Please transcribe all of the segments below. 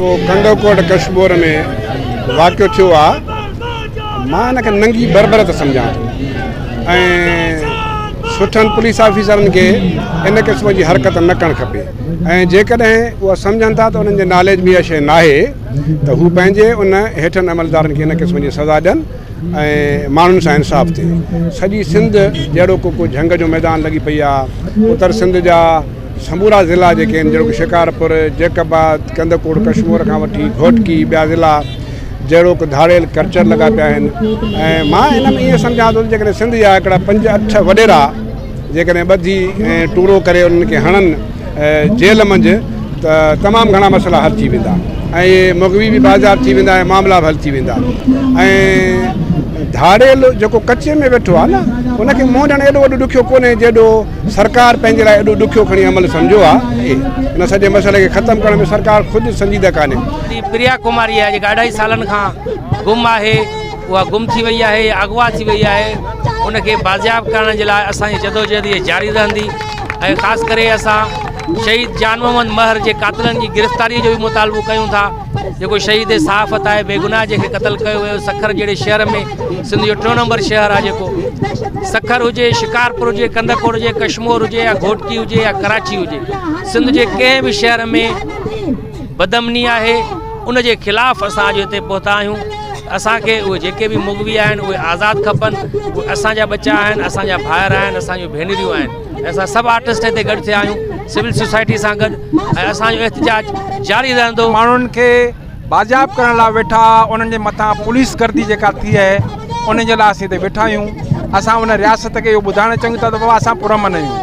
جيڪو ڪنڌڪوٽ ڪشمور ۾ واقعو ٿيو آ مان ان کي ننگي بربريت سمجهان ٿو ۽ سٺن پوليس آفيسرن کي ان قسم جي حرڪت نه ڪرڻ کپي ۽ جيڪڏهن اها سمجهن ٿا ته انهن جي ناليج ۾ اها شيء ناهي ته هو پنهنجي ان هيٺن عملدارن کي ان قسم جي سزا ڏين ۽ ماڻهن سان انصاف ٿئي. سڄي سنڌ جهڙوڪ ڪو جهنگ جو ميدان لڳي پئي آ. اتر سنڌ جا سمورا ضلعا جيڪي آهن جهڙوڪ شڪارپور، جيڪب آباد، ڪنڌڪوٽ، ڪشمور کان وٺي گهوٽڪي ٻيا ضلعا جهڙوڪ ڌاڙيل ڪرچر لڳا پيا آهن ۽ مان ان ۾ ائين سمجهان ٿو ته جيڪڏهن سنڌ جا هڪڙا پنج اٺ وڏيرا جيڪڏهن ٻڌي ۽ ٽورو ڪري انهن کي هڻن جيل منجهه ته تمام گهڻا مسئلا حل ٿي ويندا ۽ اهي مغوي به بازياب ٿي ويندا ۽ معاملا به حل ٿي ويندا ۽ ڌاڙيل جيڪو ڪچي ۾ ويٺو آهي نه ان کي منهن ڏيڻ ايڏو وڏو ڏکيو ڪونهي جيڏو سرڪار پنهنجي لاء ايڏو ڏکيو کڻي عمل سمجهيو آهي ان سڄي مسئلي کي ختم ڪرڻ ۾ سرڪار خود سنجيده ڪانهي. پريا ڪماري آهي جيڪا اڍائي سالن کان گم آهي اها گم ٿي وئي آهي يا اغوا ٿي وئي آهي ان کي بازياب ڪرڻ جي لاء اسان جي جدوجهد اها جاري رهندي ۽ خاص ڪري اسان شهيد جان محمد مهر جي قاتلن جي گرفتاري جو به مطالبو ڪيون ٿا جيڪو شهيد صحافت آهي بيگناهه جنهن کي قتل ڪيو ويو سکر جهڙي شهر ۾ سنڌ جو ٽيون نمبر شهر آهي جيڪو سکر هجي شڪارپور هجي ڪنڌڪوٽ هجي ڪشمور هجي يا گهوٽڪي هجي يا ڪراچي هجي سنڌ جي ڪنهن به شهر ۾ بدامني آهي ان جي خلاف اسان اڄ هتي پهتا آهيون اسان کي اهي جيڪي به مغوي آهن اهي آزاد کپن اهي اسان جا ٻچا آهن اسان جا ڀائر آهن اسان جون ڀينريون آهن ۽ اسان سڀ آرٽسٽ هتي گڏ ٿيا آهيون سول سوسائٽي سان گڏ ۽ اسان جو احتجاج جاري رهندو. ماڻهن کي بازياب ڪرڻ لاء ويٺا انهن جي مٿان پوليس گردي جيڪا ٿي آهي ان جي لاء اسين هتي ويٺا آهيون اسان ان رياست کي اهو ٻڌائڻ چاهيون ٿا ته بابا اسان پرامن آهيون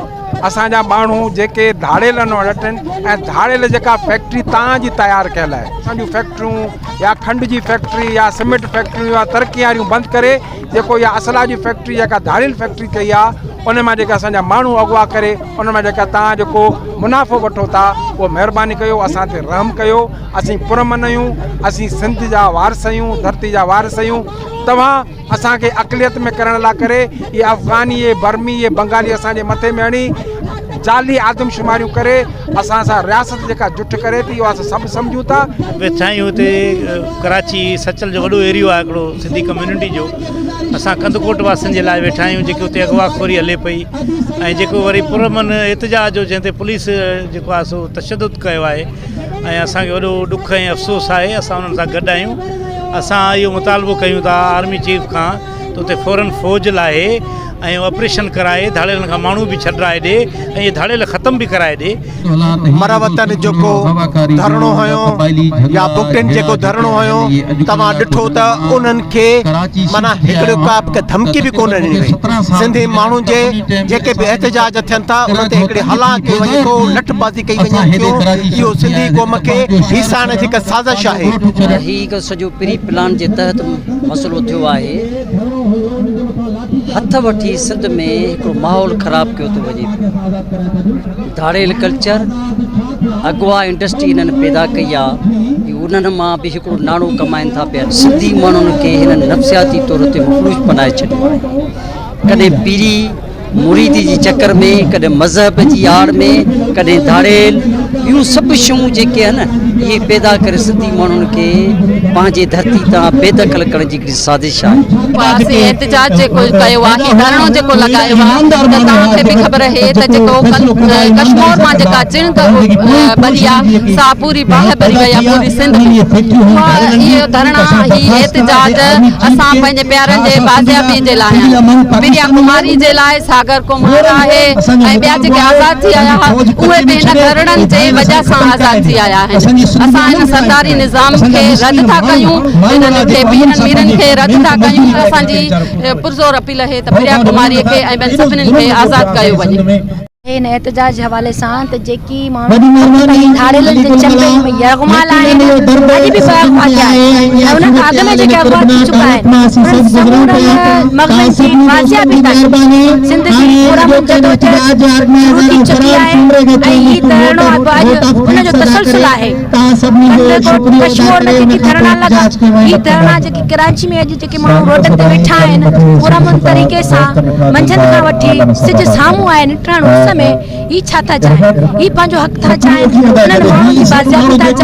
اسان جا ماڻهو جيڪي ڌاڙيلن وٽ آهن ۽ ڌاڙيل جيڪا فيڪٽري تان جي تيار ڪيل آهي اسان جون فيڪٽريون يا کنڊ جي فيڪٽري يا سيمينٽ فيڪٽريون يا ترقي واريون بند ڪري جيڪو اها اسلحه جي فيڪٽري جيڪا ڌاڙيل فيڪٽري ڪئي آهي ان مان جيڪا اسان جا ماڻهو اغوا ڪري ان مان جيڪا تان جيڪو منافعو وٺو ٿا اهو مهرباني ڪيو اسان تي رحم ڪيو اسين پرامن آهيون اسين سنڌ جا وارث آهيون ڌرتي جا وارث آهيون توهان اسان کي اقليت ۾ ڪرڻ لاء ڪري اهي افغاني اهي برمي اهي بنگالي اسان جي مٿي ۾ هڻي جعلي آدمشماريون ڪري اسان سان رياست جيڪا جٺ ڪري ٿي اهو اسان سڀ سمجهون ٿا. ويٺا آهيون هتي ڪراچي سچل جو وڏو ايريو آهي هڪڙو سنڌي ڪميونٽي جو اسان ڪنڌڪوٽ واسين جي لاء ويٺا آهيون جيڪي اتي اغوا خوري هلي پئي ۽ جيڪو وري پرامن احتجاج هو جنهن تي پوليس جيڪو آهي سو تشدد ڪيو آهي ۽ اسان کي وڏو ڏک ۽ افسوس آهي اسان انهن سان گڏ آهيون اسان اهو مطالبو ڪيون ٿا آرمي چيف کان ته اتي فورن فوج لاهي ۽ آپريشن ڪرائي ڌاڙيلن کان ماڻهو به ڇڏرائي ڏي ۽ اهي ڌاڙيل ختم به ڪرائي ڏي. مروتن جيڪو ڌرڻو هنيو يا بگٽين جيڪو ڌرڻو هنيو توهان ڏٺو ته انهن کي معنيٰ هڪڙي ڪا به ڌمڪي به ڪونه ڏني وئي سنڌي ماڻهن جي جيڪي به احتجاج ٿين ٿا انهن تي هڪڙي هلان ڪئي وڃي ٿو لٺ بازي ڪئي وڃن ٿيون اهو سنڌي قوم کي هيسائڻ جي هڪ سازش آهي. هي هڪ سڄو پري پلان جي تحت مسئلو ٿيو آهي هٿ وٺي سنڌ ۾ هڪڙو ماحول خراب ڪيو ٿو وڃي پيو ڌاڙيل ڪلچر اغوا انڊسٽري هنن پيدا ڪئي آ انهن مان به هڪڙو ناڻو ڪمائن ٿا پيا سنڌي ماڻهن کي هنن نفسياتي طور تي مفلوج بنائي ڇڏيو آهي ڪڏهن پيري مريدي جي چڪر ۾، ڪڏهن مذهب جي آڙ ۾، ڪڏهن ڌاڙيل، ٻيون سڀ شيون جيڪي آهن اهي پيدا ڪري سنڌي ماڻهن کي پنهنجي ڌرتي تان بي دخل ڪرڻ جي هڪڙي سازش آهي. اسين احتجاج جيڪو ڪيو آهي ڌرڻو جيڪو لڳايو آهي ته توهان کي به خبر اهي ته جيڪو ڪشمور مان جيڪا چڻڪ ٻري آهي سا پوري باهه ٻري وئي آهي پوري سنڌ ۾ اها اهو ڌرڻا هي احتجاج اسان پنهنجي پيارن جي بازيابي جي لاء آهن پريا ڪماري جي لاء ساگر ڪمار آهي ۽ ٻيا جيڪي آزاد ٿي آيا هئا اهي به هن ڌرڻن جي وجه سان آزاد ٿي آيا آهن اسان هن سرداري نظام کي رد ٿا ڪيون هنن کي پيرن ميرن کي رد ٿا ڪيون اسان جي پرزور اپيل اهي ته پريا ڪماري کي ۽ ٻين سڀني کي آزاد ڪيو وڃي. هن احتجاج جي حوالي سان ته جيڪي ماڻهو پنهنجي ڌاڙيلن جي چنبي ۾ يرغمال آهن اڄ به به اغوا ٿيا آهن ۽ انهن کان اڳ ۾ جيڪي اغوا ٿي چڪا آهن انهن سمورن مغوين جي بازيابي تائين سنڌ جي پرامن جدوجهد شروع ٿي چڪي آهي ۽ هي ڌرڻو به اڄ ان جو تسلسل آهي ڪنڌڪوٽ ڪشمور ۾ جيڪي ڌرڻا لڳا هي ڌرڻا جيڪي ڪراچي ۾ اڄ جيڪي ماڻهو روڊن تي ويٺا آهن پرامن طريقي سان منجهند کان وٺي سج سامهون آهي نٽهڻ اس ۾ هي ڇا ٿا چاهين هي پنهنجو حق ٿا چاهين انهن ماڻهن جي بازيابي ٿا چاهين.